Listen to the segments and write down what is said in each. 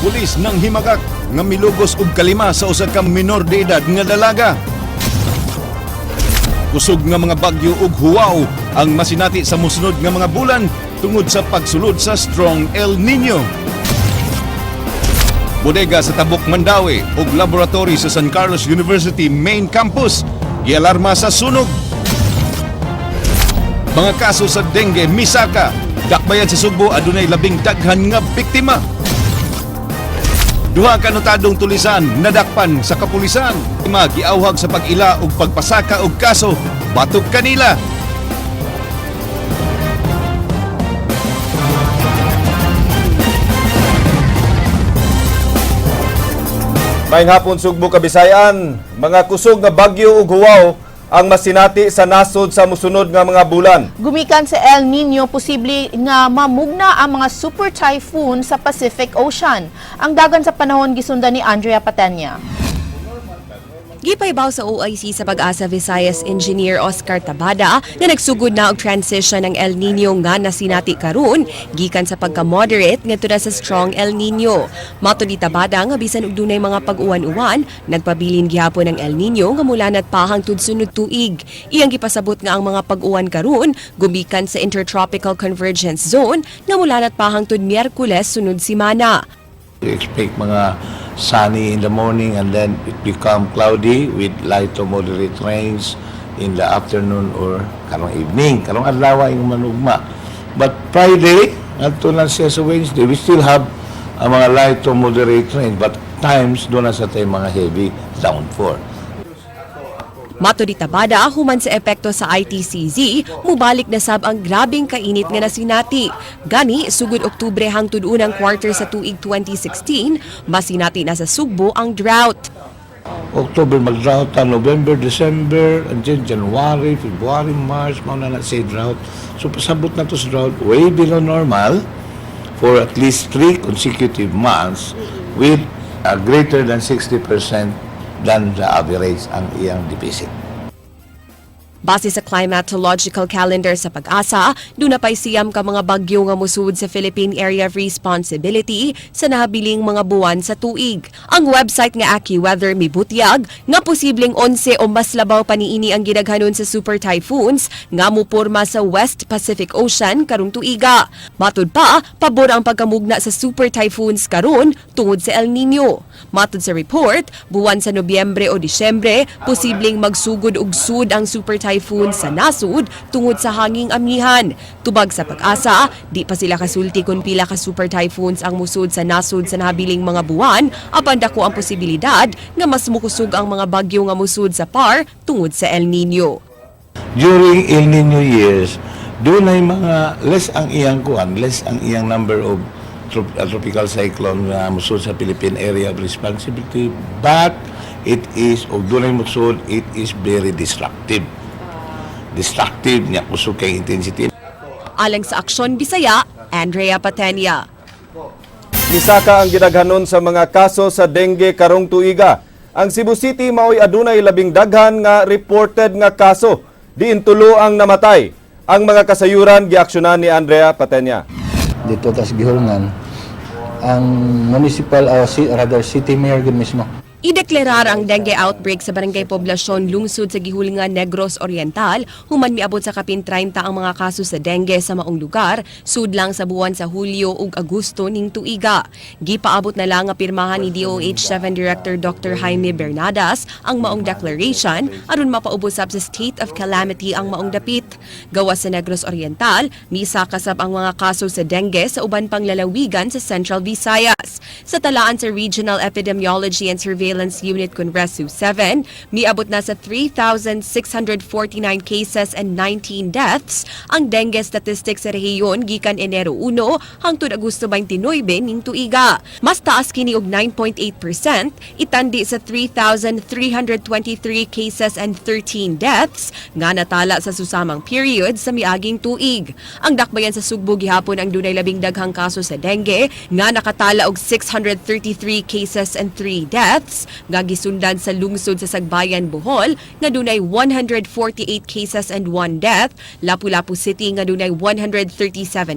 Pulis nang himagak nga milugos og kalima sa usa ka minor de edad nga dalaga. Kusog nga mga bagyo ug huwaw ang masinati sa mosunod nga mga bulan tungod sa pagsulod sa strong El Nino. Bodega sa Tabuk, Mandaue ug laboratory sa San Carlos University main campus gialarma sa sunog. Mga kaso sa dengue misaka. Dakbayan sa Sugbo adunay labing daghan nga biktima. Duha ka notadong tulisan nadakpan sa kapulisan. Giawhag sa pag-ila ug pagpasaka og kaso batok kanila. Maayong hapon, Sugbo, Kabisayan, mga kusog nga bagyo ug huwaw ang masinati sa nasod sa musunod nga mga bulan. Gumikan sa El Nino, posible nga mamugna ang mga super typhoon sa Pacific Ocean. Ang dagan sa panahon gisundan ni Andrea Patenya. Gipaybaw sa OIC sa Pag-asa Visayas Engineer Oscar Tabada nga nagsugod na og transition ng El Nino nga nasinati karon gikan sa pagka-moderate ngadto na sa strong El Nino. Matod ni Tabada nga bisan og dunay mga pag-uwan-uwan, nagpabilin gihapon ang El Nino nga mulanat pa hangtod sunod tuig. Iyang gipasabot nga ang mga pag-uwan karon gumikan sa Intertropical Convergence Zone nga mulanat pa hangtod Miyerkules sunod semana. We expect mga sunny in the morning and then it become cloudy with light to moderate rains in the afternoon or karong evening. Karong adlaw yung manugma. But Friday, ngadto na siya sa Wednesday, we still have ang mga light to moderate rain, but times duna sa tay mga heavy downpour. Matod ni Tabada, human sa epekto sa ITCZ, mubalik na sab ang grabeng kainit nga nasinati. Gani, sugod Oktubre hangtod unang quarter sa tuig 2016, masinati na sa Sugbo ang drought. October mag-drought ta, November, December, and then January, February, March, mao na na say drought. So pasabot na to sa drought way below normal for at least 3 consecutive months with a greater than 60% than the average ang iyang deficit. Base sa climatological calendar sa Pag-asa, duna pa'y 9 ka mga bagyo nga musud sa Philippine Area of Responsibility sa nahabiling mga buwan sa tuig. Ang website nga AccuWeather mibutyag nga posibleng 11 o mas labaw pa niini ang gidaghanon sa super typhoons nga mupurma sa West Pacific Ocean karong tuiga. Matud pa, pabor ang pagkamugna sa super typhoons karon tungod sa El Nino. Matud sa report, buwan sa Nobyembre o Disyembre, posibleng magsugod og sud ang super typhoon sa nasud tungod sa hanging amihan. Tubag sa Pag-asa, di pa sila kasulti kung pila ka super typhoons ang musud sa nasud sa nahabiling mga buwan, apan dako ang posibilidad nga mas mukusog ang mga bagyo nga musud sa PAR tungod sa El Nino. During El Nino years, dunay mga less ang iyang kuan, less ang iyang number of tropical cyclone na musud sa Philippine Area of Responsibility, but it is, og dunay musud, it is very destructive. Destructive niya, kusog kay intensity. Alang sa Aksyon Bisaya, Andrea Patenia. Misaka ang gidaghanon sa mga kaso sa dengue karong tuiga. Ang Cebu City maoy adunay labing daghan nga reported nga kaso. Diin 3 ang namatay. Ang mga kasayuran giaksyonan ni Andrea Patenya. Dito tas gihulngan ang municipal, rather city mayor gud mismo. Ideklarar ang dengue outbreak sa Barangay Poblasyon, lungsod sa Gihulngan, Negros Oriental, human miabot sa kapin 30 ang mga kaso sa dengue sa maong lugar, sudlang sa buwan sa Hulyo ug Agosto ning tuiga. Gipaabot na lang nga pirmahan ni DOH 7 Director Dr. Jaime Bernadas ang maong declaration aron mapaubos sab sa state of calamity ang maong dapit. Gawas sa Negros Oriental, misaka sab ang mga kaso sa dengue sa uban pang lalawigan sa Central Visayas. Sa talaan sa Regional Epidemiology and Surveillance Unit kon RESU 7, miabot na sa 3,649 cases and 19 deaths ang dengue statistics sa rehiyon gikan Enero 1 hangtod Agosto 29 ning tuiga. Mas taas kini og 9.8% itandi sa 3,323 cases and 13 deaths nga natala sa susamang period sa miaging tuig. Ang dakbayan sa Sugbo gihapon ang dunay labing daghang kaso sa dengue nga nakatala og 633 cases and 3 deaths. deaths, nga gisundan sa lungsod sa Sagbayan, Bohol, nga dunay 148 cases and 1 death, Lapu-Lapu City nga dunay 137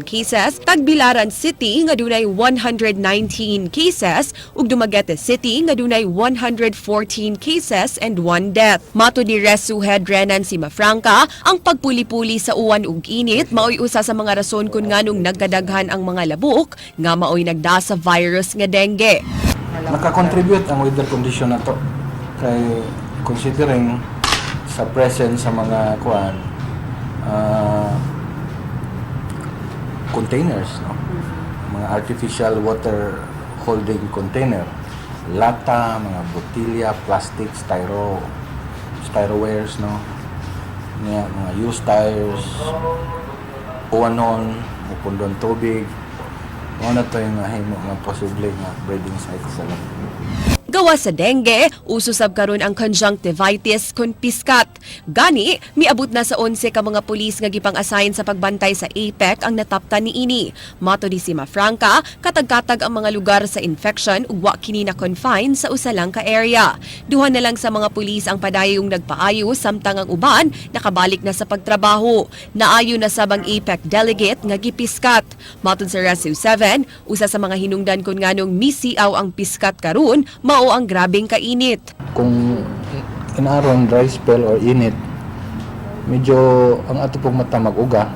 cases, Tagbilaran City nga dunay 119 cases ug Dumaguete City nga dunay 114 cases and 1 death. Matod ni Resu Head Renan Cimafranca, ang pagpuli-puli sa uwan ug init maoy usa sa mga rason kung nganong nagkadaghan ang mga labuk nga maoy nagda sa virus nga dengue. Naka-contribute ang weather condition na to kay considering sa presence sa mga kuan containers, no, mga artificial water holding container, lata, mga botilya, plastic, styrowares, no, nga mga used tires, uwanon, mupundon tubig, mao na to yung himo nga posible nga breeding site sa lamok. Gawa sa dengue, uso sab karon ang conjunctivitis kon piskat. Gani, miabot na sa 11 ka mga pulis nga gipang-assign sa pagbantay sa APEC ang nataptan niini. Matod ni Cimafranca, katag-katag ang mga lugar sa infection ug wa kini na confine sa usa lang ka area. Duha na lang sa mga pulis ang padayong nagpaayo samtang ang uban nakabalik na sa pagtrabaho. Naayo na sab ang APEC delegate nga gipiskat. Matod sa Resu 7, usa sa mga hinungdan kon nganong misiaw ang piskat karon mao ang grabeng kainit. Kung inaron dry spell or init, medyo ang ato pong mata mag-uga,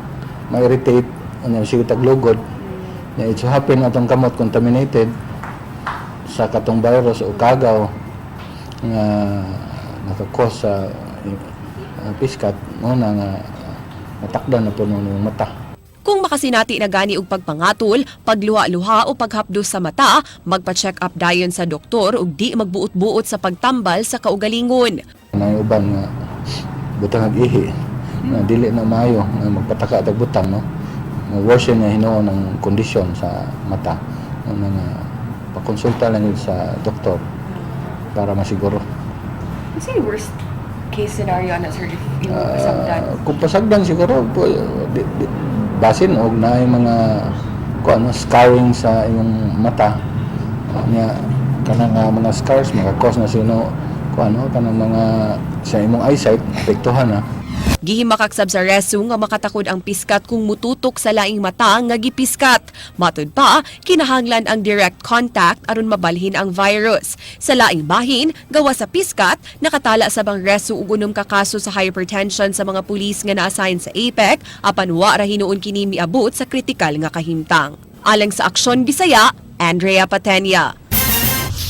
ma-irritate, ano, sige taglugod. Na it so happen atong kamot contaminated sa katong virus o kagaw nga naka-cause sa piskat, mo na nga matakdan na po nun yung mata. Kung makasinati na gani og pagpangatol, pagluha-luha o paghapdos sa mata, magpa-check up dayon sa doktor ug di magbuot-buot sa pagtambal sa kaugalingon. Na yung uban nga butang ag ihi na dili na maayo nga magpataka tag butang, no, nga worsen na hinuon ang kondisyon sa mata, no, na nga pakonsulta lang yun sa doktor para masiguro. What's the worst case scenario na, sir, if Kung pasagdan siguro po, basin og naay mga kuan, ano, scarring sa imong mata niya, kanang mga scars maka-cause na sino kuan, ano, kanang mga sa imong eyesight apektuhan na. Gihimakak sab sa Resu nga makatakod ang piskat kung mututok sa laing mata nga gipiskat. Matud pa, kinahanglan ang direct contact aron mabalhin ang virus. Sa laing bahin, gawa sa piskat, nakatala sab ang Resu og 6 ka kaso sa hypertension sa mga pulis nga na-assign sa APEC apan wa ra hinuon kini miabot sa kritikal nga kahimtang. Alang sa Aksyon Bisaya, Andrea Patenia.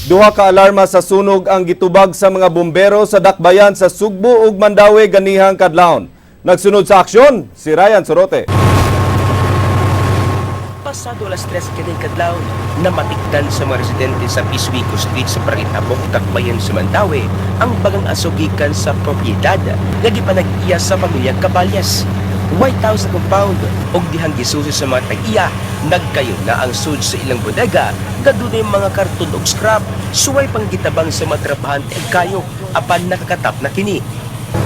Duha ka alarma sa sunog ang gitubag sa mga bumbero sa Dakbayan sa Sugbo ug Mandaue ganihang kadlawon. Nagsunod sa aksyon si Ryan Sorote. Pasado alas 3 kaning kadlaw, namatikdan sa mga residente sa Piswico Street sa Barangay Tabok, Dakbayan sa Mandaue ang bagang aso gikan sa propiedad nga gipanag-iya sa pamilyang Caballas. White House na compound og dihang gisusi sa mga tag-iya, nagkayo na ang sud sa ilang bodega nga dunay mga karton og scrap, suway pang gitabang sa mga trabahante ang kayo apan nakakatap na kini.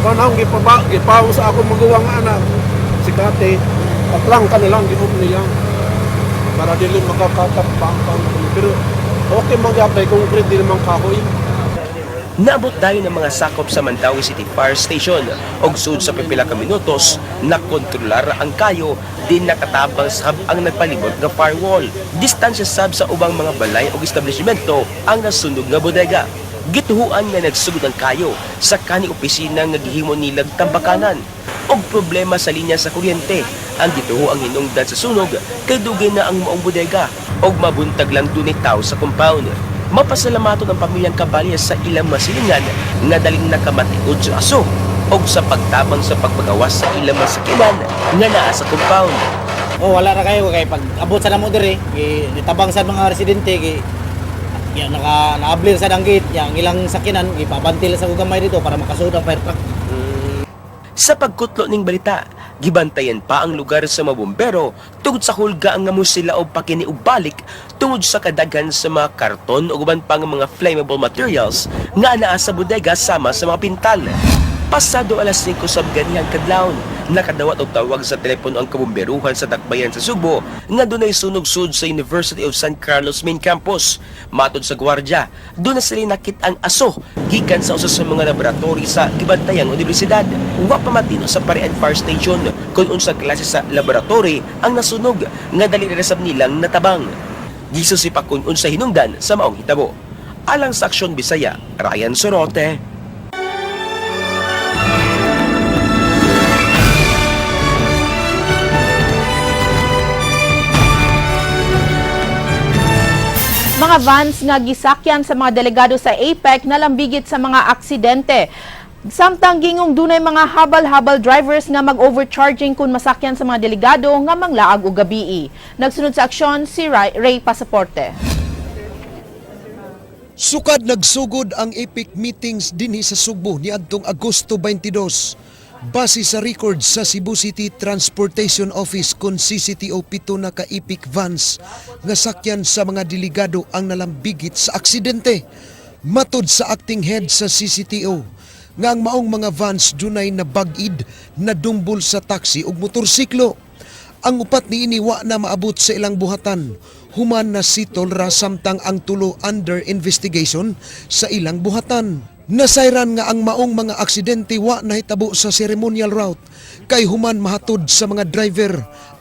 Kanang gipaba, gipaw sa ako maguwang anak, si Kate, patlang ka na lang, ginom niya. Para dili makakatap pa ang taon. Pero okay man gyapay, concrete di naman kahoy. Naabot dayon ang mga sakop sa Mandaue City Fire Station og sud sa pipila ka minutos nakontrolar ang kayo din nakatabang sab ang nagpalibot nga firewall. Distansya sab sa ubang mga balay og establishmento ang nasunog nga bodega. Gituhuan nga nagsugod ang kayo sa kani opisina nga gihimo nilag tambakanan og problema sa linya sa kuryente ang gituho ang hinungdan sa sunog kay dugay na ang maong bodega og mabuntag lang dunay tao sa compound. Mapasalamaton ang pamilyang Caballas sa ilang masilingan nga daling nakamatiod sa aso og sa pagtabang sa pagpagawas sa ilang masakinan nga naa sa compound. Oh, wala ra kayo kay pag abot sa namo diri, gi nitabang sa mga residente gi ya, naka naablir sa ang gate, ya, ang ilang sakinan gipabantil sa gamay dito para makasud ang fire truck. Sa pagkutlo ning balita, gibantayan pa ang lugar sa mga bumbero tungod sa hulga nga mo sila og pakiniubalik tungod sa kadaghan sa mga karton ug uban pang mga flammable materials nga naa sa bodega sama sa mga pintal. Pasado alas 5 sa ganihang kadlawon, nakadawat og tawag sa telepono ang kabomberuhan sa Dakbayan sa Sugbo nga dunay sunog sud sa University of San Carlos Main Campus. Matod sa gwardiya, duna sila nakit-ang aso gikan sa usa sa mga laboratory sa gibantayang universidad. Wa pa matino sa Parian Fire Station kung unsa klase sa laboratory ang nasunog nga dali ra sab nilang natabang. Gisusi pa kung unsa hinungdan sa maong hitabo. Alang sa Aksyon Bisaya, Ryan Sorote. Mga vans nga gisakyan sa mga delegado sa APEC nalambigit sa mga aksidente. Samtang gingong dunay mga habal-habal drivers nga mag-overcharging kung masakyan sa mga delegado nga manglaag og gabii. Nagsunod sa aksyon si Ray Pasaporte. Sukad nagsugod ang APEC meetings dinhi sa Sugbo niadtong Agosto 22. Base sa record sa Cebu City Transportation Office kon CCTO, 7 na ka APEC vans nga sakyan sa mga delegado ang nalambigit sa aksidente. Matod sa acting head sa CCTO nga ang maong mga vans dunay nabag-id na dumbol sa taxi ug motorsiklo. Ang upat niini wa na maabot sa ilang buhatan human na sitol ra, samtang ang 3 under investigation sa ilang buhatan. Nasayran nga ang maong mga aksidente wa nahitabo sa ceremonial route kay human mahatod sa mga driver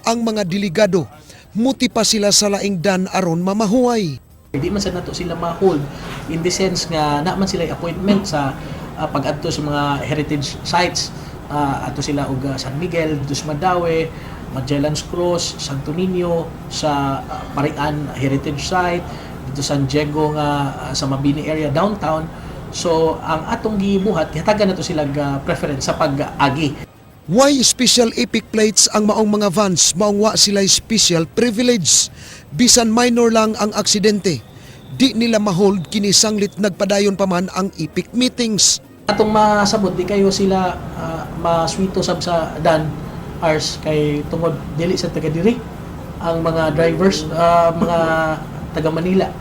ang mga delegado, muti pa sila sa laing dan aron mamahuway. Hindi man sa nato sila ma-hold in the sense nga na man sila appointment sa pag-adto sa mga heritage sites. Ato sila og San Miguel, dos Mandaue, Magellan's Cross, Santo Niño, sa Parian Heritage Site, dito San Diego nga sa Mabini area downtown. So ang atong gibuhat, gihatagan nato sila preference sa pag-agi. Way special APEC plates ang maong mga vans, maong wa sila special privilege. Bisan minor lang ang aksidente, di nila mahold kini sanglit nagpadayon pa man ang APEC meetings. Atong masabot, di kayo sila maswito sab sa dan hours kay tungod dili sa taga diri ang mga drivers, mga taga Manila.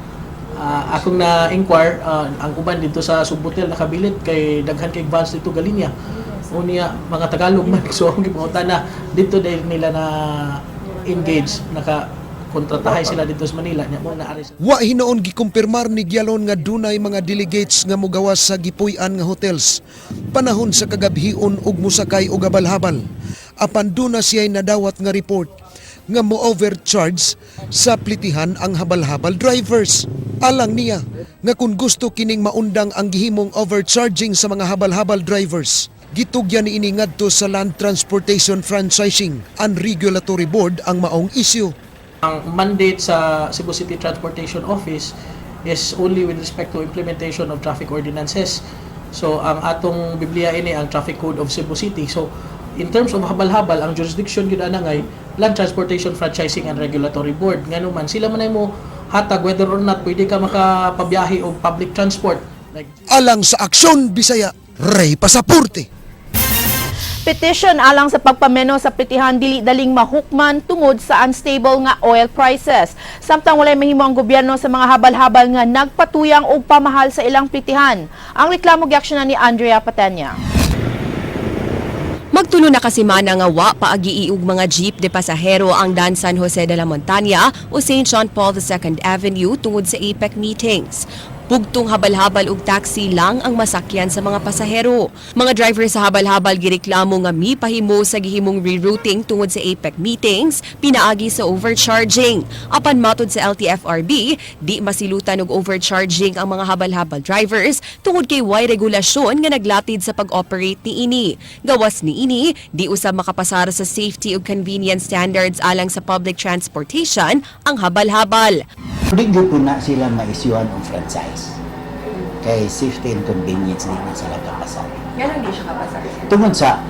Akong na-inquire, ang uban dito sa Subotel nakabilit kay daghan kay vans dito galinya. Unya mga Tagalog man, so ang gipangutana dito dahil nila na engage, naka kontratahay sila dito sa Manila nya mo na ari. Wa hinuon gikumpirmar ni Gyalon nga dunay mga delegates nga mogawas sa gipuy-an nga hotels panahon sa kagabhion ug mosakay og habal-habal. Apan duna siya'y nadawat nga report nga mo overcharge sa plitihan ang habal-habal drivers. Alang niya nga kung gusto kining maundang ang gihimong overcharging sa mga habal-habal drivers, gitugyan niini ngadto sa Land Transportation Franchising and Regulatory Board ang maong isyu. Ang mandate sa Cebu City Transportation Office is only with respect to implementation of traffic ordinances. So ang atong Biblia ini ang Traffic Code of Cebu City. So in terms of habal-habal, ang jurisdiction gyud ana ngay Land Transportation Franchising and Regulatory Board. Ngano man sila man ay mo hatag whether or not pwede ka makapabiyahe og public transport. Like Alang sa Aksyon Bisaya, Ray Pasaporte. Petition alang sa pagpameno sa plitihan dili daling mahukman tungod sa unstable nga oil prices. Samtang walay mahimo ang gobyerno sa mga habal-habal nga nagpatuyang og pamahal sa ilang plitihan. Ang reklamo giaksyonan ni Andrea Patenya. Magtulo na kasemana nga wa paagi og mga jeep de pasahero ang Dan San Jose de la Montaña o St. John Paul II Avenue tungod sa APEC meetings. Bugtong habal-habal ug taxi lang ang masakyan sa mga pasahero. Mga driver sa habal-habal gireklamo nga mipahimo sa gihimong rerouting tungod sa APEC meetings pinaagi sa overcharging. Apan matod sa LTFRB, di masilutan og overcharging ang mga habal-habal drivers tungod kay way regulasyon nga naglatid sa pag-operate niini. Gawas niini, di usab makapasar sa safety ug convenience standards alang sa public transportation ang habal-habal. Di gyud po na sila ma-issuean og franchise. Kay safety and convenience di na sila kapasar. Nganong di siya kapasar? Tungod sa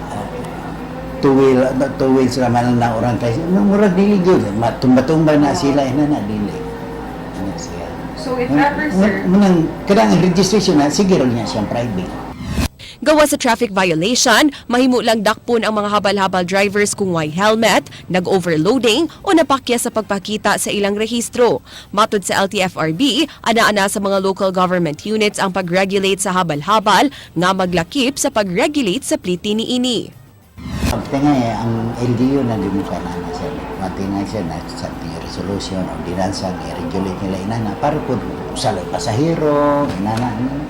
two wheels raman na orang kay murag dili gyud matumba-tumba na sila ina na dili. Ano siya. So if Munang kadang ang registration na sige ra niya siyang private. Gawas sa traffic violation, mahimo lang dakpon ang mga habal-habal drivers kung way helmet, nag-overloading o napakya sa pagpakita sa ilang rehistro. Matod sa LTFRB, ana-ana sa mga local government units ang pag-regulate sa habal-habal nga maglakip sa pag-regulate sa pliti niini. Ang tingay, ang LGU na di mo ka na na sir. Matingay siya na something resolution, ordinansa, i-regulate nila inana para po usa lang pasahero, inana. Ano.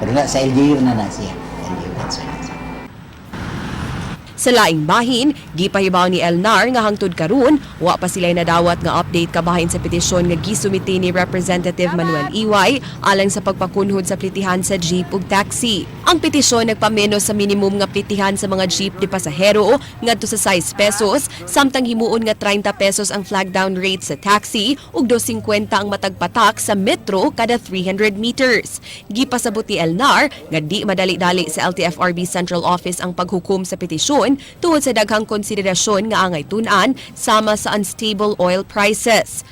Pero na, sa LGU na na siya. LGU concern. Sa laing bahin, gipahibaw ni Elnar nga hangtod karon, wa pa sila nadawat nga update kabahin sa petisyon nga gisumite ni Representative Manuel Iway alang sa pagpakunhod sa plitihan sa jeep ug taxi. Ang petisyon nagpamenos sa minimum nga plitihan sa mga jeep de pasahero ngadto sa 6 pesos, samtang himuon nga 30 pesos ang flag down rate sa taxi ug 2.50 ang matag patak sa metro kada 300 meters. Gipasabot ni Elnar nga di madali-dali sa LTFRB Central Office ang paghukom sa petisyon tungod sa daghang konsiderasyon nga angay tun-an sama sa unstable oil prices.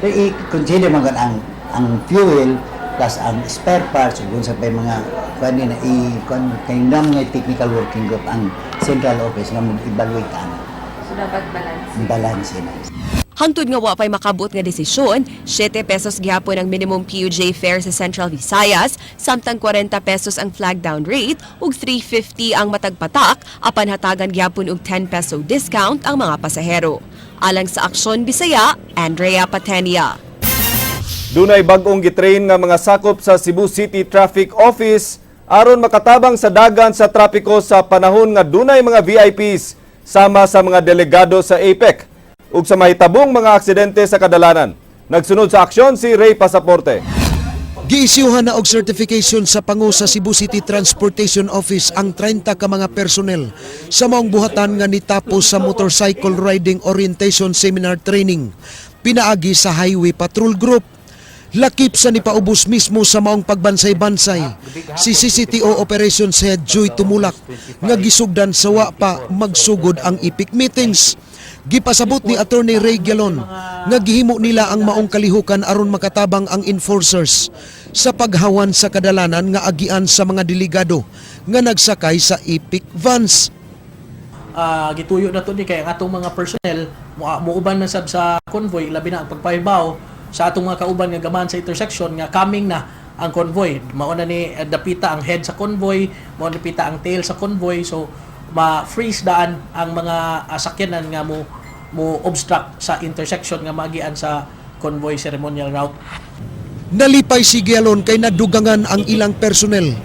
Pero i-consider man gud ang fuel plus ang spare parts ug unsa pay mga kuan na i kuan kay nang nga technical working group ang central office nga mag-evaluate ana. So dapat balance. Balance na. Hangtod nga wa pay makabot nga desisyon, 7 pesos gihapon ang minimum PUJ fare sa Central Visayas, samtang 40 pesos ang flag down rate ug 350 ang matag patak apan hatagan gihapon og 10 peso discount ang mga pasahero. Alang sa Aksyon Bisaya, Andrea Patenia. Dunay bag-ong gitrain nga mga sakop sa Cebu City Traffic Office aron makatabang sa dagan sa trapiko sa panahon nga dunay mga VIPs sama sa mga delegado sa APEC ug sa mahitabong mga aksidente sa kadalanan. Nagsunod sa aksyon si Ray Pasaporte. Giisyuhan na og certification sa pangu sa Cebu City Transportation Office ang 30 ka mga personnel sa maong buhatan nga nitapos sa Motorcycle Riding Orientation Seminar Training pinaagi sa Highway Patrol Group. Lakip sa nipaubos mismo sa maong pagbansay-bansay si CCTO Operations Head Joy Tumulak nga gisugdan sa wa pa magsugod ang APEC meetings. Gipasabot ni Attorney Ray Galon nga gihimo nila ang maong kalihukan aron makatabang ang enforcers sa paghawan sa kadalanan nga agian sa mga delegado nga nagsakay sa APEC vans. Gituyo na to ni kay ang atong mga personnel muuban man sab sa convoy, labi na ang pagpahibaw sa atong mga kauban nga gaman sa intersection nga coming na ang convoy. Mao na ni dapita ang head sa convoy, mao na dapita ang tail sa convoy, so ma-freeze daan ang mga sakyanan nga mo mo obstruct sa intersection nga maagian sa convoy ceremonial route. Nalipay si Gialon kay nadugangan ang ilang personnel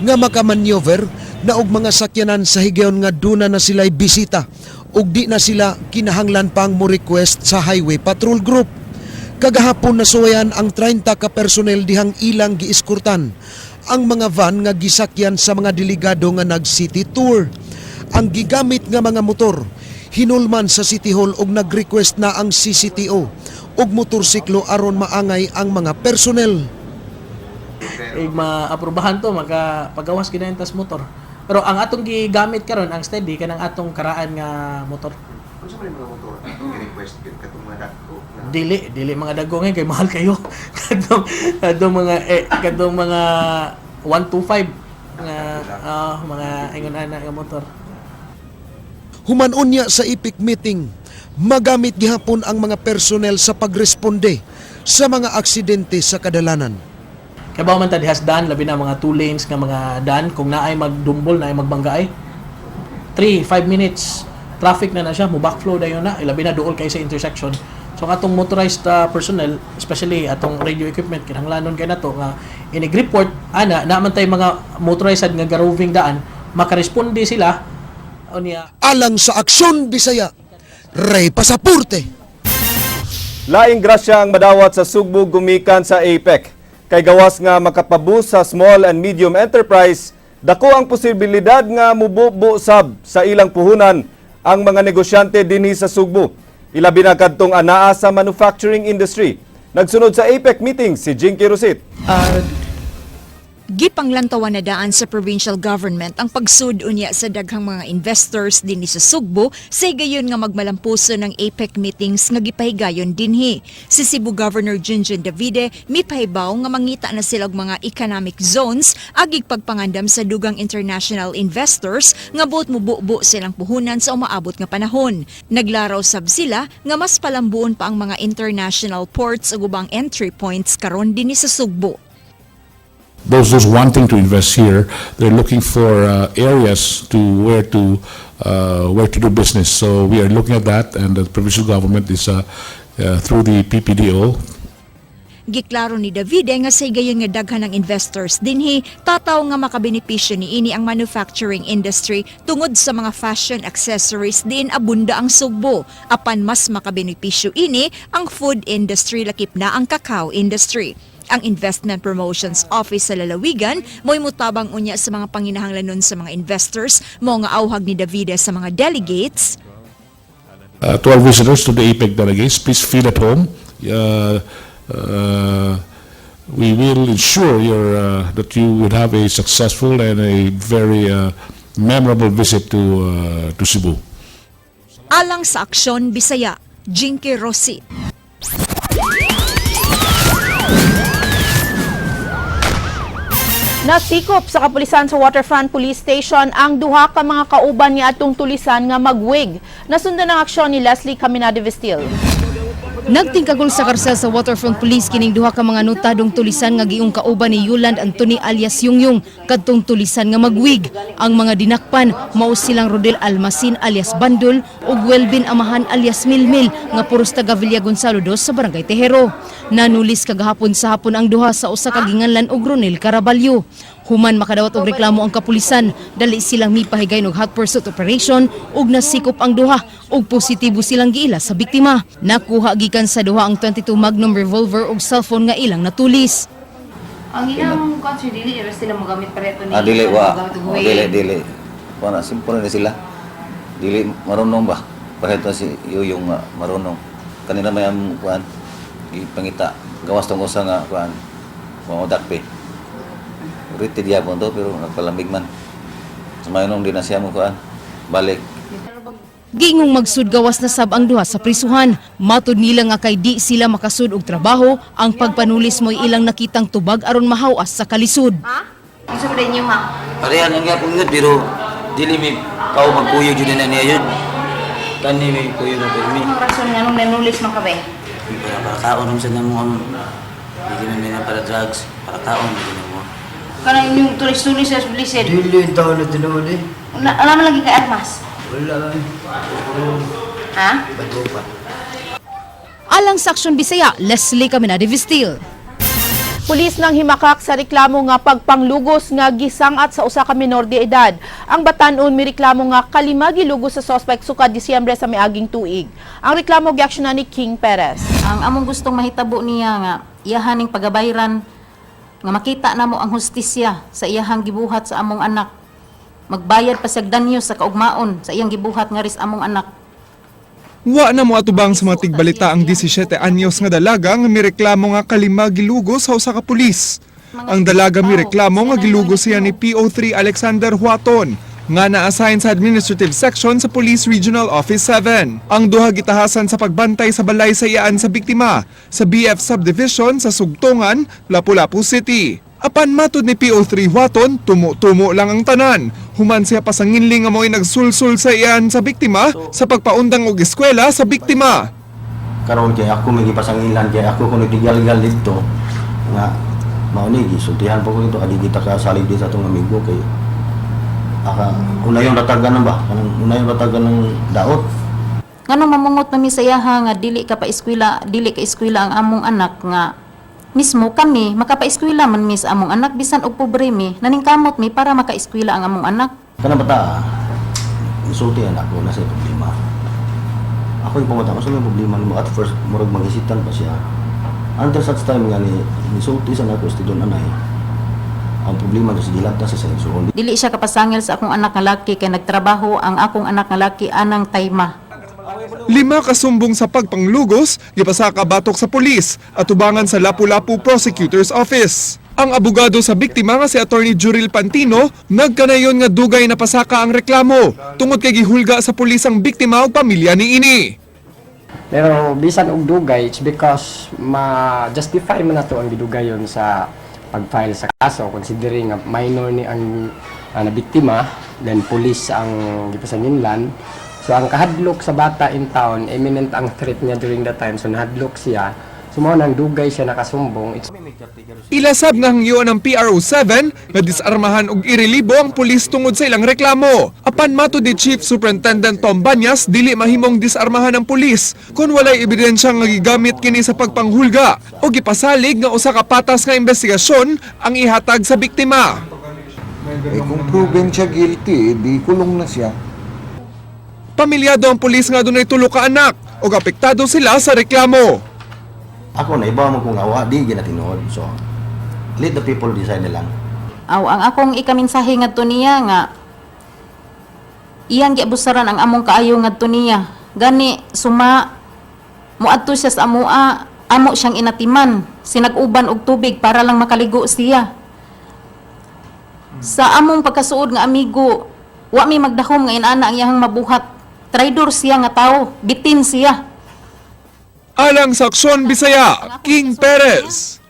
nga makamanyover na og mga sakyanan sa higayon nga duna na sila'y bisita ug di na sila kinahanglan pang mo request sa Highway Patrol Group. Kagahapon nasuwayan ang 30 ka personnel dihang ilang giiskurtan ang mga van nga gisakyan sa mga delegado nga nag-city tour. Ang gigamit nga mga motor hinulman sa City Hall og nag-request na ang CCTO og motorsiklo aron maangay ang mga personnel. Eh, maaprubahan to, maka pagawas ginayon tas motor. Pero ang atong gigamit karon ang steady kanang atong karaan nga motor. Unsa man yung mga motor atong gi-request katong mga dagko na? Dili, dili mga dagko ngayon kay mahal kayo. Kadtong mga eh, kadtong mga 125 nga mga ingon ana nga motor. Human unya sa APEC meeting, magamit gihapon ang mga personnel sa pagresponde sa mga aksidente sa kadalanan. Kay ba man ta dihas dan, labi na mga two lanes nga mga dan, kung naay magdumbol, naay magbanggaay, 3 5 minutes traffic na na siya, mo backflow dayon na, labi na duol kay sa intersection. So ang atong motorized personnel, especially atong radio equipment, kinahanglanon kay nato nga inig-report ana na man tay mga motorized nga garoving daan, makaresponde sila unya. Alang sa Aksyon Bisaya, Ray Pasaporte. Laing grasya ang madawat sa Sugbo gumikan sa APEC. Kay gawas nga makapaboost sa small and medium enterprise, dako ang posibilidad nga mububo sab sa ilang puhunan ang mga negosyante dinhi sa Sugbo. Ilabi na kadtong anaa sa manufacturing industry. Nagsunod sa APEC meeting si Jinky Rosit. Gipanglantawan na daan sa provincial government ang pagsud unya sa daghang mga investors dinhi sa Sugbo sa higayon nga magmalampuso ng APEC meetings nga gipahigayon dinhi. Si Cebu Governor Junjun Davide mipahibaw nga mangita na sila og mga economic zones agig pagpangandam sa dugang international investors nga buot mububo silang puhunan sa umaabot nga panahon. Naglaraw sab sila nga mas palambuon pa ang mga international ports ug ubang entry points karon dinhi sa Sugbo. Those wanting to invest here, they're looking for areas to where to do business. So we are looking at that, and the provincial government is through the PPDO. Giklaro ni Davide nga sa higayon nga daghan ng investors dinhi, tataw nga makabenepisyo niini ang manufacturing industry tungod sa mga fashion accessories diin abunda ang Sugbo. Apan mas makabenepisyo ini ang food industry, lakip na ang cacao industry. Ang Investment Promotions Office sa lalawigan mo'y mutabang unya sa mga panginahanglanon sa mga investors, mao nga auhag ni Davide sa mga delegates. To our visitors, to the APEC delegates, please feel at home. We will ensure that you would have a successful and a very memorable visit to Cebu. Alang sa Aksyon Bisaya, Jinky Rossi. Nasikop sa kapulisan sa Waterfront Police Station ang duha ka mga kauban ni atong tulisan nga magwig. Nasundan ang aksyon ni Leslie Caminade Vestil. Nagtingkagol sa karsel sa Waterfront Police kining duha ka mga notadong tulisan nga giung kauban ni Yuland Anthony alias Yungyong kadtong tulisan nga magwig. Ang mga dinakpan mao silang Rodel Almacin alias Bandol ug Welvin Amahan alias Milmil nga puros taga Villa Gonzalo II sa Barangay Tejero. Nanulis kagahapon sa hapon ang duha sa usa ka ginganlan og Ronel Caraballo. Human makadawat og reklamo ang kapulisan, dali silang mipahigayon og hot pursuit operation ug nasikop ang duha ug positibo silang giila sa biktima. Nakuha gikan sa duha ang 22 Magnum revolver ug cellphone nga ilang natulis. Ang ilang country, dili ra sila mogamit pareto ni Ah, dili wa. mogamit og Oh, wig. dili dili. Wala, simple na sila. Dili marunong ba? Pareto si Yuyong nga marunong. Kanila may ang kuan ipangita gawas tong usa nga kuan mga dakpe. Riti gyapon to pero nagpalamig man. Sa mayonong di na siya mo kuan. Balik. Giingong magsud gawas na sab ang duha sa prisuhan. Matud nila nga kay di sila makasud og trabaho, ang pagpanulis mo'y ilang nakitang tubag aron mahawas sa kalisod. Unsa ba inyo ha? Pareha lang gyapon yun, pero dili mi pao magkuyog jud na niya yun. Kani mi kuyog na pirmi. Anong rason nga nung nanulis man ka ba? Para kaon sa namo ang dili man nila para drugs, para kaon dili namo. Kanang inyong tulis-tulis sa blisid. Dili yung taon na tinuod eh. Na, alam mo lagi kay armas. Wala eh. Ha? Bago pa. Alang sa Aksyon Bisaya, Leslie Caminade Vistil. Pulis nang himakak sa reklamo nga pagpanglugos nga gisangat sa usa ka menor de edad. Ang batan-on mireklamo nga kalima gilugos sa suspect sukad Disyembre sa miaging tuig. Ang reklamo giaksyonan ni King Perez. Ang among gustong mahitabo niya nga iyahan ning pagabayran nga makita namo ang hustisya sa iyahang gibuhat sa among anak. Magbayad pa siyag danyo sa kaugmaon sa iyang gibuhat nga ris among anak. Wa na moatubang sa mga tigbalita ang 17 anyos nga dalaga nga mireklamo nga kalima gilugos sa usa ka pulis. Ang dalaga mireklamo nga gilugos siya ni PO3 Alexander Huaton nga na-assign sa Administrative Section sa Police Regional Office 7. Ang duha gitahasan sa pagbantay sa balay sa iyaan sa biktima sa BF Subdivision sa Sugtongan, Lapu-Lapu City. Apan matud ni PO3 Huaton, tumo-tumo lang ang tanan. Human siya pasanginling nga mo'y nagsulsul sa iyaan sa biktima sa pagpaundang og eskwela sa biktima. Karon kay ako may gipasangilan, kay ako kung nagdigalgal dito nga mao ni gisultihan po ko dito, adi kita ka salig di sa atong amigo kay aka unayon ratagan ba, kanang unayon ratagan ng daot. Nganong mamungot na mi sa iyaha nga dili ka pa eskwela, dili ka eskwela ang among anak, nga mismo kami makapaeskwela man mi sa among anak bisan og pobre mi, naningkamot mi para makaeskwela ang among anak. Kanang bata, insultihan ako na sa problema. Ako yung pumunta ko sa may problema nimo. At first murag manghisitan pa siya until such time nga ni nisulti sa nako si Don anay ang problema na sa gilabta sa igsuon. Dili siya kapasangil sa akong anak nga laki kay nagtrabaho ang akong anak nga laki anang tayma. Lima kasumbong sa pagpanglugos, gipasaka batok sa pulis at tubangan sa Lapu-Lapu Prosecutor's Office. Ang abogado sa biktima nga si Attorney Juril Pantino nagkanayon nga dugay na pasaka ang reklamo tungod kay gihulga sa pulis ang biktima ug pamilya niini. Pero bisan og dugay, it's because ma-justify man nato ang gidugayon sa pag-file sa kaso considering nga minor ni ang na biktima, then police ang gipasanginlan. So ang kahadlok sa bata in town, imminent ang threat niya during that time. So nahadlok siya. So mao nang dugay siya nakasumbong. It's Ilasab nga hangyoon ng PRO7 nga disarmahan og irelibo ang pulis tungod sa ilang reklamo. Apan matud ni Chief Superintendent Tom Banyas, dili mahimong disarmahan ang pulis kung walay ebidensya nga gigamit kini sa pagpanghulga o gipasalig nga usa ka patas nga investigasyon ang ihatag sa biktima. Eh kung proven siya guilty, eh, di kulong na siya. Pamilyado ang pulis nga dunay tulo ka anak ug apektado sila sa reklamo. Ako na iba mo kung awa di gina tinuod. So let the people decide na lang. Aw, ang akong ikaminsahe ngadto niya nga iyang giabusaran ang among kaayo ngadto niya. Gani suma muadto siya sa amoa, amo siyang inatiman, sinag-uban og tubig para lang makaligo siya. Sa among pagkasuod nga amigo, wa mi magdahom nga inana ang iyang mabuhat. Traidor siya nga tawo, bitin siya. Alang sa Aksyon Bisaya, King Perez.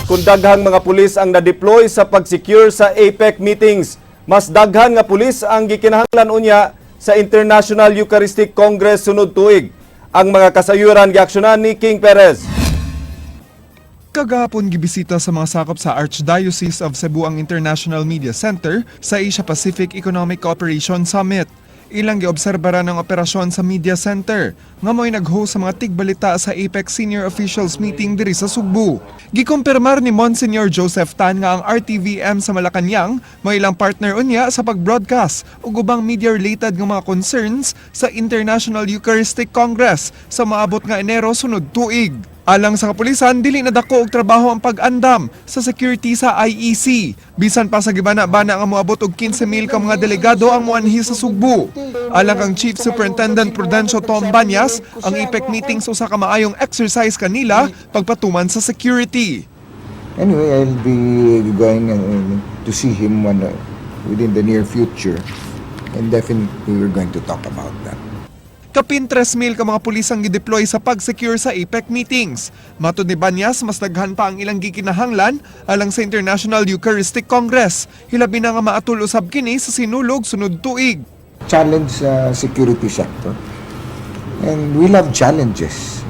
Kung daghang mga pulis ang na-deploy sa pag-secure sa APEC meetings, mas daghan nga pulis ang gikinahanglan unya sa International Eucharistic Congress sunod tuig. Ang mga kasayuran giaksyonan ni King Perez. Kagahapon gibisita sa mga sakop sa Archdiocese of Cebu ang International Media Center sa Asia Pacific Economic Cooperation Summit. Ilang giobserbaran ang operasyon sa Media Center nga mo'y nag-host sa mga tigbalita sa APEC Senior Officials Meeting diri sa Sugbo. Gikumpirmar ni Monsignor Joseph Tan nga ang RTVM sa Malacañang may ilang partner unya sa pag-broadcast ug ubang media-related nga mga concerns sa International Eucharistic Congress sa maabot nga Enero sunod tuig. Alang sa kapulisan, dili na dako og trabaho ang pag-andam sa security sa IEC. Bisan pa sa gibana-bana nga moabot og 15,000 ka mga delegado ang moanhi sa Sugbo. Alang kang Chief Superintendent Prudencio Tom Banyas, ang APEC meetings usa ka maayong exercise kanila pagpatuman sa security. Anyway, I'll be going to see him within the near future. And definitely we're going to talk about that. Kapin 3,000 ka mga pulis ang gideploy sa pag-secure sa APEC meetings. Matod ni Banyas, mas daghan pa ang ilang gikinahanglan alang sa International Eucharistic Congress. Hilabi na nga maatul usab kini sa sinulog sunod tuig. Challenge sa security sector. And we love challenges.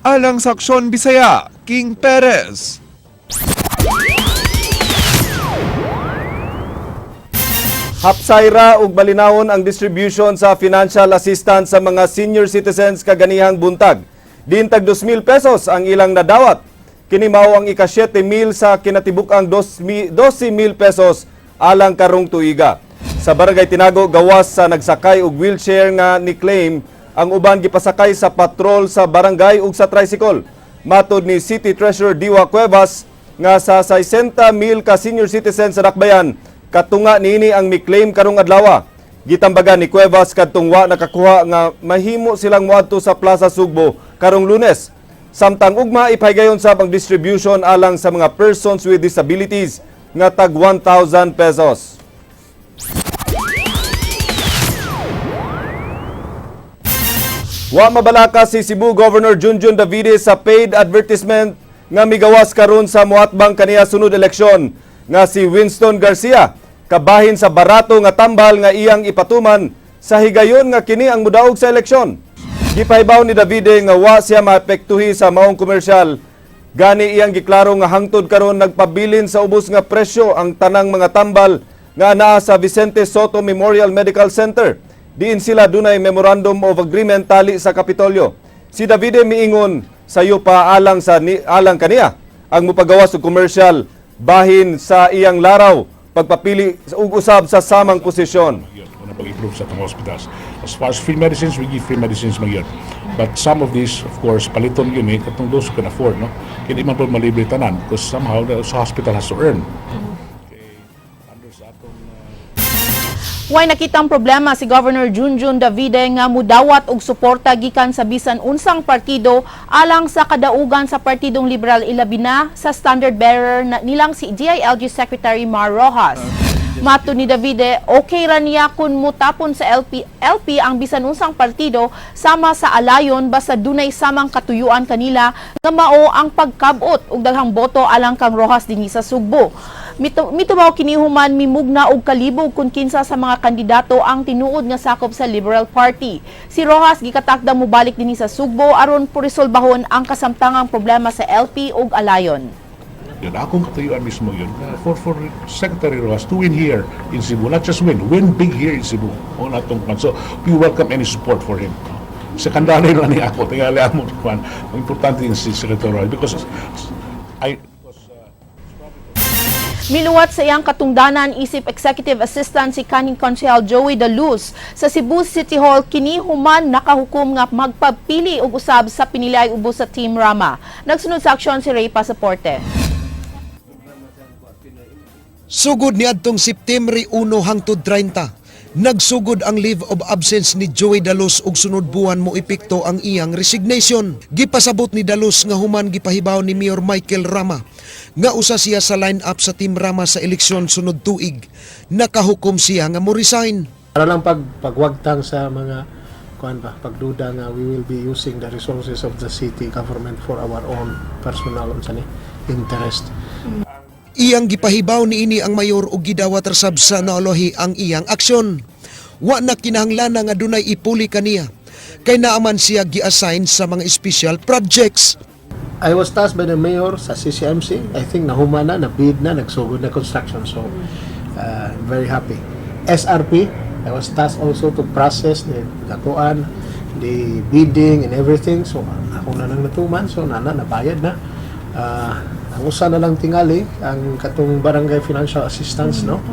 Alang sa Aksyon Bisaya, King Perez. Hapsayra ug balinawon ang distribution sa financial assistance sa mga senior citizens kaganihang buntag. Diin tag 2,000 pesos ang ilang nadawat. Kini mao ang ika-7,000 sa kinatibuk-ang 12,000 pesos alang karong tuiga. Sa Barangay Tinago, gawas sa nagsakay og wheelchair nga ni-claim, ang uban gipasakay sa patrol sa barangay ug sa tricycle. Matod ni City Treasurer Diwa Cuevas nga sa 60,000 ka senior citizens sa Dakbayan, katunga niini ang mi-claim karong adlaw. Gitambagan ni Cuevas kadtong wa nakakuha nga mahimo silang moadto sa Plaza Sugbo karong Lunes. Samtang ugma, ipahigayon sab ang distribution alang sa mga persons with disabilities nga tag 1,000 pesos. Wa mabalaka si Cebu Governor Junjun Davide sa paid advertisement nga migawas karon sa moatbang kaniya sunod eleksyon nga si Winston Garcia kabahin sa barato nga tambal nga iyang ipatuman sa higayon nga kini ang mudaog sa eleksyon. Gipahibaw ni Davide nga wa siya maapektuhi sa maong komersyal, gani iyang giklaro nga hangtod karon nagpabilin sa ubos nga presyo ang tanang mga tambal nga naa sa Vicente Soto Memorial Medical Center. Diin sila dunay memorandum of agreement tali sa Kapitolyo. Si Davide miingon sayo pa alang sa ni, alang kaniya ang mupagawas og commercial bahin sa iyang laraw pagpapili ug usab sa samang posisyon. Na pag-improve sa atong hospitals. As far as free medicines, we give free medicines man gyud. But some of these, of course, paliton gyud ni katong those who can afford, no? Kaya di man po malibre tanan because somehow the hospital has to earn. Way nakitang problema si Governor Junjun Davide nga mudawat og suporta gikan sa bisan unsang partido alang sa kadaugan sa Partidong Liberal, ilabi na sa standard bearer na nilang si DILG Secretary Mar Rojas. Matud ni Davide, okay ra niya kung mutapon sa LP ang bisan unsang partido sama sa Alayon basta dunay samang katuyuan kanila nga mao ang pagkabot og daghang boto alang kang Rojas dinhi sa Sugbo. Mitumaw kini human mimugna og kalibog kung kinsa sa mga kandidato ang tinuod nga sakop sa Liberal Party. Si Rojas gikatakda mobalik dinhi sa Sugbo aron puresolbahon ang kasamtangang problema sa LP ug Alayon. Yun, akong katuyuan mismo yun, for Secretary Rojas to win here in Cebu, not just win, win big here in Cebu. O natong kwan. So, we welcome any support for him. Secondary lang ni ako, tingali amo kwan. Ang importante din si Secretary Rojas because I Miluwat sa iyang katungdanan isip Executive Assistant si kanhing Konsehal Joey Daluz sa Cebu City Hall kini human nakahukom nga magpapili og usab sa pinilay ubos sa Team Rama. Nagsunod sa aksyon si Ray Pasaporte. Sugod niadtong September 1 hangtod 30, nagsugod ang leave of absence ni Joey Daluz ug sunod buwan mo epekto ang iyang resignation. Gipasabot ni Daluz nga human gipahibaw ni Mayor Michael Rama nga usa siya sa line-up sa Team Rama sa eleksyon sunod tuig. Nakahukom siya nga mo resign. Para lang pagwagtang sa mga kuan ba, pagduda nga we will be using the resources of the city government for our own personal unsa ni interest. Iyang gipahibaw niini ang mayor ug gidawat ra sab sa naolohi ang iyang aksyon. Wa na kinahanglan nga dunay ipuli kaniya kay naaman siya gi-assign sa mga special projects. I was tasked by the mayor sa CCMC. I think nahuma na, na-bid na, nagsugod na construction. So, I'm very happy. SRP, I was tasked also to process the kuan, the bidding and everything. So, ako na nang natuman. So, nana, nabayad na. Ang usa na lang tingali, ang katong barangay financial assistance, no?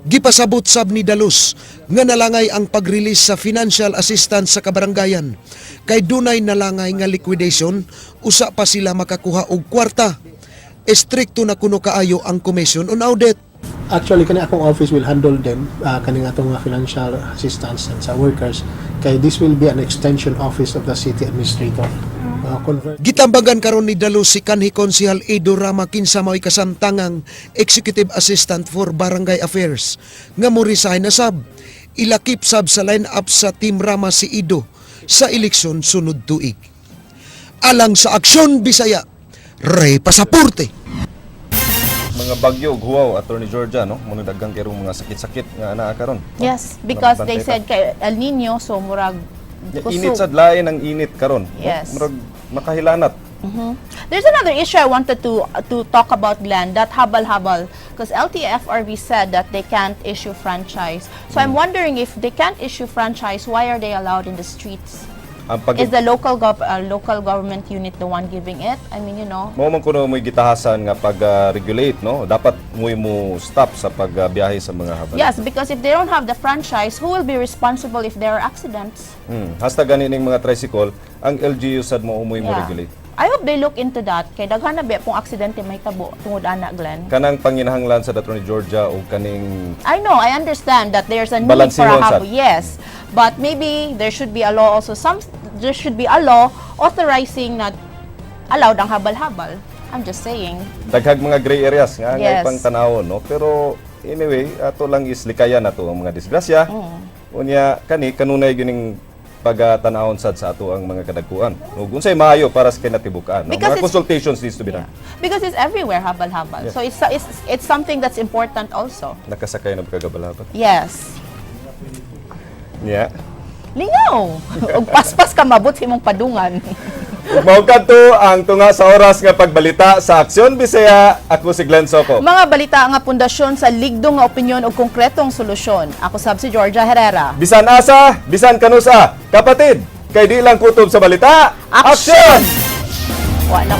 Gipasabot sab ni Daluz nga nalangay ang pag-release sa financial assistance sa kabaranggayan kay dunay nalangay nga liquidation usa pa sila makakuha og kwarta. Estrikto na kuno kaayo ang Commission on Audit. Actually, kani akong office will handle them, kaning atong mga financial assistance and sa workers. Kay this will be an extension office of the city administrator. Convert Gitambagan karon ni Daluz si kanhi Konsehal Edo Rama, kinsa mao'y kasamtangang Executive Assistant for Barangay Affairs, nga mo resign na sab. Ilakip sab sa line-up sa Team Rama si Edo sa eleksyon sunod tuig. Alang sa Aksyon Bisaya, Ray Pasaporte. Mga bagyo ug huwaw, Attorney Georgia, no? Muna daghang kayrong mga sakit-sakit nga anaa karon. No? Yes, because they Magbantay said kay El Nino, so murag ta. kusog. Init sad, lain ang init karon, no? Yes. Murag makahilanat. There's another issue I wanted to talk about, Glenn, that habal-habal, because LTFRB said that they can't issue franchise. So I'm wondering, if they can't issue franchise, why are they allowed in the streets? Ang pag Is the local government unit the one giving it? I mean. Mao man kuno mo'y gitahasan nga pag-regulate, no? Dapat mo'y mo stop sa pagbiyahe sa mga habal. Yes, because if they don't have the franchise, who will be responsible if there are accidents? Hasta gani ning mga tricycle, ang LGU sad mo umoy mo regulate. I hope they look into that. Kay daghan na ba pong aksidente mahitabo tungod ana, Glenn. Kanang panginahanglan sa Attorney Georgia o kaning I know, I understand that there's a need for a Balansihon hub. sad. Yes, but maybe there should be a law also. Some There should be a law authorizing na allowed ang habal-habal. I'm just saying. Daghag mga gray areas nga ngay pang tanawon, no? Pero anyway, ato lang is likayan nato ang mga disgrasya. Unya kani kanunay gining pagatanawon sad sa ato ang mga kadagkuan ug unsay maayo para sa kinatibukan, no? Because Mga consultations needs to be done. Because it's everywhere, habal-habal. So it's something that's important also. Nakasakay na ba kag habal-habal? Yes. Yeah. Lingaw. Ug paspas ka mabot sa imong padungan. Ug mao kadto ang tunga sa oras nga pagbalita sa Aksyon Bisaya. Ako si Glenn Soco. Mga balita nga pundasyon sa ligdong nga opinyon ug konkretong solusyon. Ako sab si Georgia Herrera. Bisan asa, bisan kanusa, kapatid, kay di lang kutob sa balita. Aksyon! Wa na.